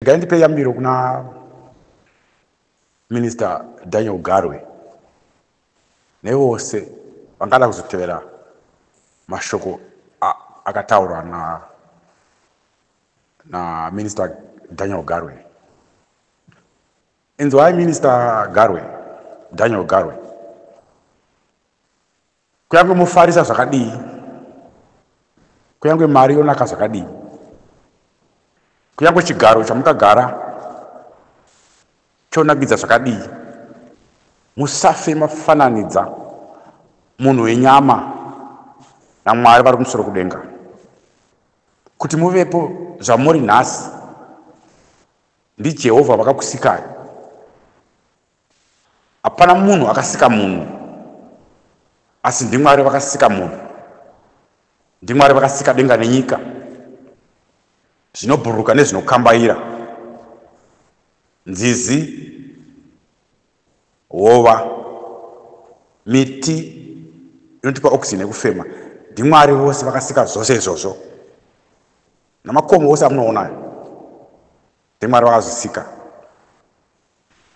Regai ndipe yambiro kuna Minister Daniel Garwe nevose vangada kuzotevera mashoko akataurwa na na Minister Daniel Garwe. Inzwai Minister Garwe, Daniel Garwe. Kuyange mofarisa zvakadii, kuyange mari yonaka zvakadii, kuyange chigaro chamukagara chonakidza zvakadii, musafe mafananidza munhu wenyama naMwari vari kumusoro kudenga. Kuti muvepo zvamuri nhasi ndiJehovha vakakusikai. Hapana munhu akasika munhu, asi ndiMwari vakasika munhu. NdiMwari vakasika denga nenyika, zvinobhururuka nezvinokambaira, nzizi, hova, miti inotipa oxygen yekufema. NdiMwari vose vakasika zvose izvozvo, namakomo ose amunoona ndiMwari vakazvisika.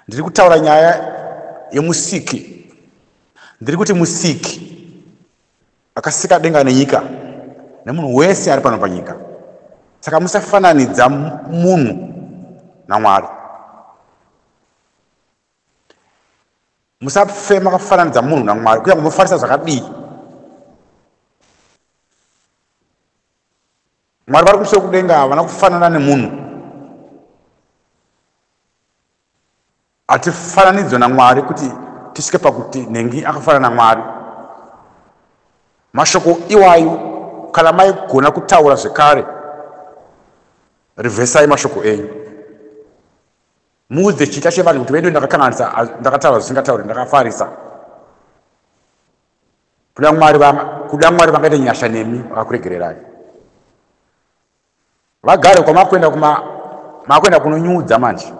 Ndiri kutaura nyaya yemusiki. Ndiri kuti musiki akasika denga nenyika nemunhu wese ari pano panyika. Saka musafananidza munhu naMwari. Musafe makafananidza munhu naMwari kunyange mufarisa zvakadii. Mwari vari kumusoro kudenga havana kufanana nemunhu. Hatifananidzwe naMwari kuti tisvike pakuti nhengi akafanana naMwari. Mashoko iwayo kana maigona kutaura zvekare, rivhesai mashoko enyu. Muudze chita chevanhu kuti vedu ndakakanganisa, ndakataura zvisingatauri, ndakafarisa. Kuda Mwari kuda Mwari vangaite nyasha nemi vakakuregererai. Vagare kwamakuenda kuma makuenda kunonyudza manje.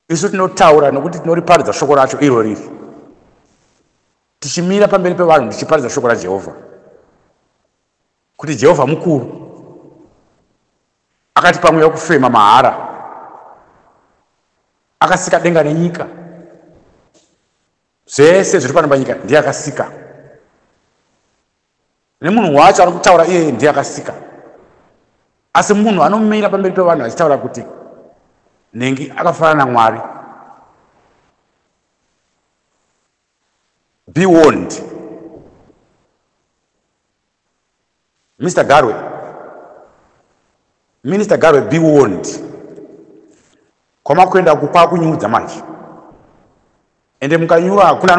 Isu tinotaura nokuti tinoriparidza shoko racho iro riri. Tichimira pamberi pevanhu tichiparidza shoko raJehovha. Kuti Jehovha mukuru. Akatipa mweya wekufema mahara. Akasika denga nenyika. Zvese zviri pano panyika ndiye akasika. Nemunhu wacho ari kutaura iyeye ndiye akasika. Asi munhu anomira pamberi pevanhu achitaura kuti nhengi akafanana naMwari. Be warned. Mr. Garwe. Minister Garwe, be warned. Kwamakuenda uku kwakunyudza manje. Ende mukanyura hakuna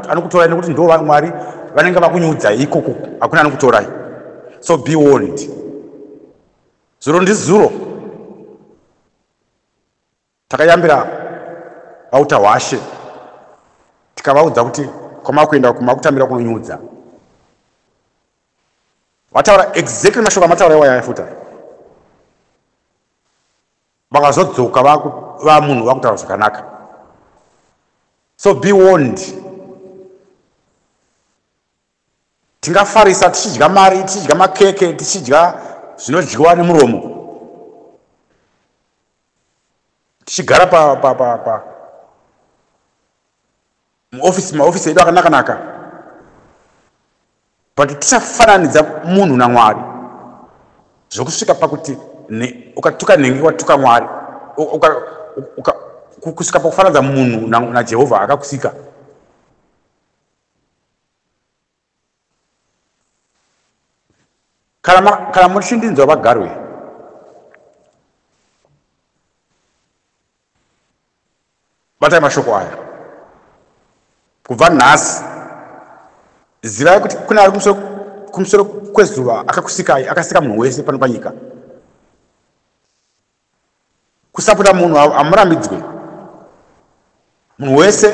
anokutorai nekuti ndo Mwari vanenge vakunyudzai ikoko, hakuna anokutorai. So be warned. Zuro ndizuro Takayambira VaUtahwashe tikavaudza kuti kwamakuenda uku makutambira kunonyudza. Vataura exactly mashoko amataura iwaya futa. Vakazodzoka vamunhu vakutaura zvakanaka. So be warned. Tingafarisa tichidya mari, tichidya makeke, tichidya zvinodyiwa nemuromo. Tichigara pa pa pa pa muofisi, maofisi edu akanaka naka. But tisafananidza munhu naMwari zvokusvika pakuti ukatuka nhengi watuka Mwari, kusvika pakufananidza munhu naJehovha akakusika. Kana, kana muchindinzwa vagarwe, batai mashoko aya. Kubva nhasi zivai kuti kune ari kumusoro kwezuva akakusikai, akasika munhu wese pano panyika. Kusapota munhu hamurambidzwe. Munhu wese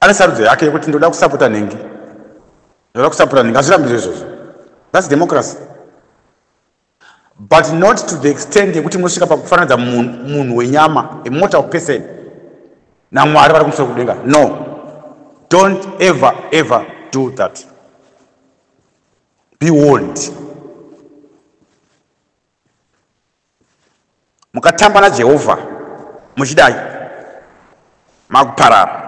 ane sarudzo yake yekuti ndoda kusapota nhingi, ndoda kusapota nhingi, hazvirambidzwe izvozvo. That's democracy, but not to the extent yekuti munosvika pakufananidza munhu wenyama, a mortal person, naMwari vari kumusoro kudenga. No, don't ever ever do that. Be warned. Mukatamba naJehovha muchidai, makuparara.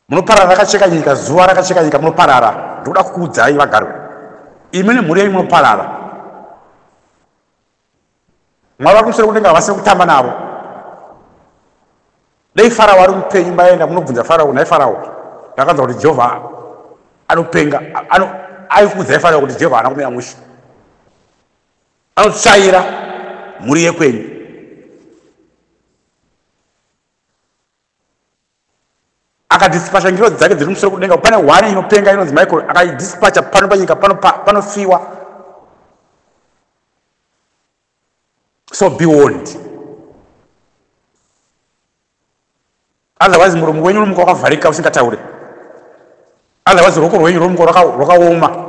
Munoparara rakacheka nyika, zuva rakacheka nyika, munoparara. Ndikuda kukuudzai vagarwe, imi nemhuri yenyu munoparara. Mwari vari kumusoro kudenga havasi kutamba navo. Dai Farao ari mupenyu, maenda munobvunza Farao, nhai Farao, ndakanzwa kuti Jehovha anopenga, aikuudzai Farao kuti Jehovha haana kumira mushe. Anotsvaira mhuri yekwenyu. Akadispacha ngirozi dzake dziri kumusoro kudenga. Pane one inopenga inonzi Michael, akaidispacha pano panyika pano panofiwa. So be warned. Otherwise muromo wenyu unomuka wakavharika usingataure. Otherwise ruoko rwenyu runomuka rwakaoma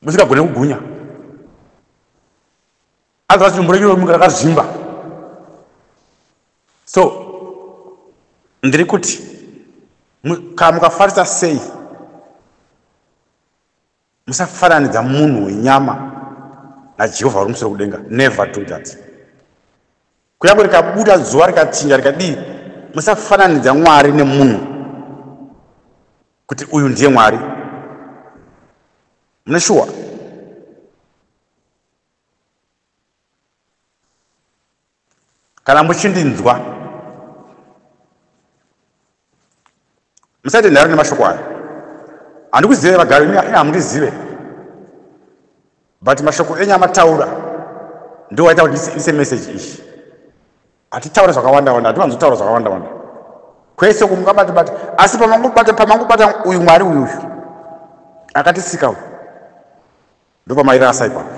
musingagone kugunya. Otherwise dumbu renyu romuka rakazvimba. So ndiri kuti kana mukafarisa sei, musafananidza munhu wenyama naJehovha uri musoro kudenga. Never do that. Kunyange rikabuda zuva rikachinja rikadii, musafananidza Mwari nemunhu kuti uyu ndiye Mwari. Mune shuwa? Kana muchindinzwa, musaite nharo nemashoko aya. Handikuzive vagari, ini hamundizive, but mashoko enyu amataura ndo waita kuti ndise message iyi. Hatitaure zvakawanda wanda, hatiwanzotaura zvakawanda wanda kwese uku mungabata bata, asi pamangobata pamangobata uyu Mwari uyu uyu akatisika uyu, ndopamairasa ipapo.